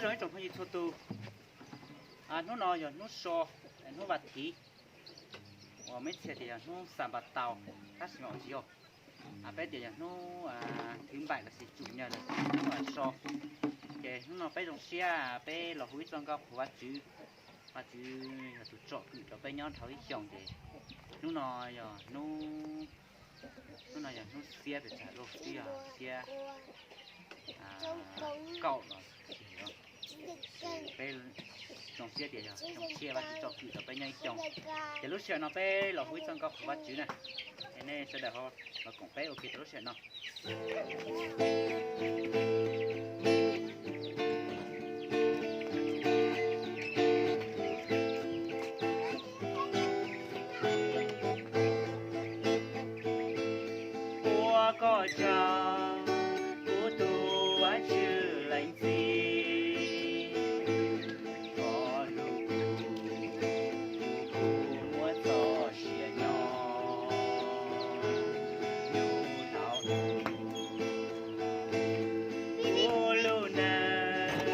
Zoo ib tsoom phooj ywg txhua tus, hnub no yog hnub so, hnub vas thiv, uas meb txhia tias yog hnub xas npas taus, tab sis mas tsis yog. Peb tias yog hnub thwv npaim los sis tsum nyawg los sis hnub so. Ces hnub no peb zoo siab peb los hu ib txoj nkauj qhuas Vajtswv. Vajtswv yog tus tsom kwm rau peb nyob dhau ib xyoos ces hnub no yog hnub, hnub no yog hnub xiab pes tsawg luaj, twb yog xiab kaum los peb zoo siab tias yog xyoo tshiab Vajtswv tsom kwm rau peb nyob ib xyoos. Ces lub sij hawm no peb los hu ib txoj nkauj qhuas Vajtswv na. Es nej sawv daws ho los koom peb ua ke rau lub sij hawm no. Ua koj tsaug, kuv tus Vajtswv leej txiv, koj hlub kuv, kuv muaj txoj sia nyob, nyuj hlauv kuv lub neej,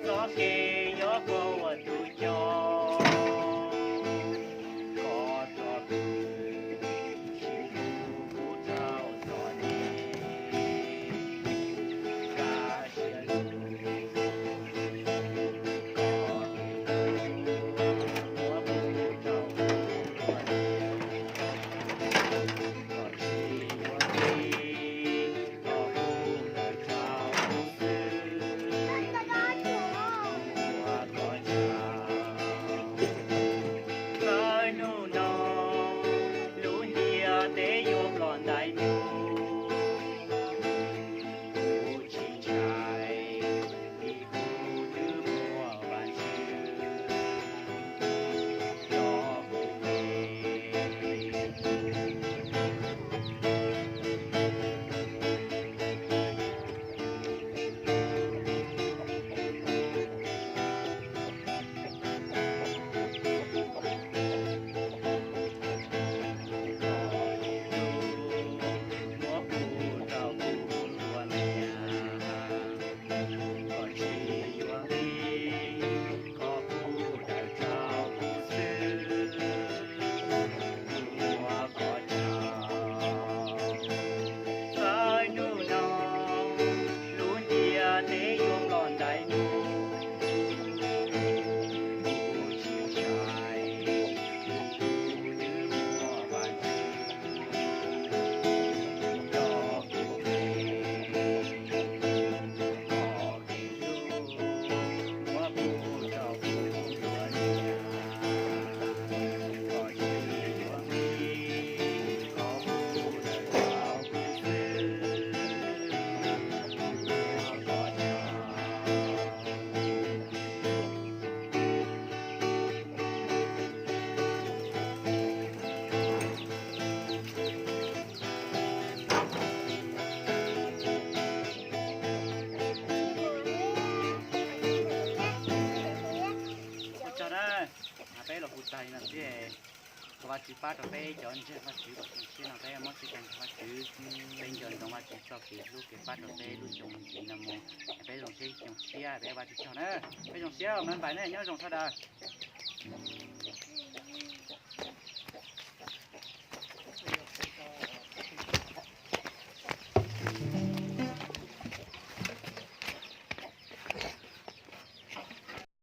txoj kev yuav koj ua tus coj, koj tso kuv, tsis hlub kuv rau txom nyem, kaj siab lug, koj muab kuv rau kuv ua niam, koj tsis yuav nqis, koj hu lawm rau kuv xwb, ua koj tsaug. Txawm hnub no lub ntiaj teb yuav ploj ntais mus, kuv tsis ntshai, vim kuv twb muaj Vajtswv coj kuv nqis. Muab kuv rau kuv ua niam, koj tsis yuav nqis, koj hu lawm rau kuv xwb, ua koj tsaug. Txawm hnub no lub ntiaj teb yuav ploj ntais mus, kuv tsis ntshai, kuv twb muaj Vajtswv coj kuv nqis. Koj kev hlub muab kuv rau kuv ua niam, koj tsis yuav nqis, koj hu lawm rau kuv xwb, ua koj tsaug. Ua tsaug na, peb los hu tag li no xwb. Thov Vajtswv pab rau peb cov ntseeg Vajtswv kom zoo siab no peb muab txoj kev thov Vajtswv, peb nco ntsoov Vajtswv txoj kev hlub kev pab rau peb lub xyoo ntxiv no mus. Peb zoo siab xyoo tshiab peb Vajtswv tsaug na. Peb zoo siab me npais ne, nyob zoo sawv daws.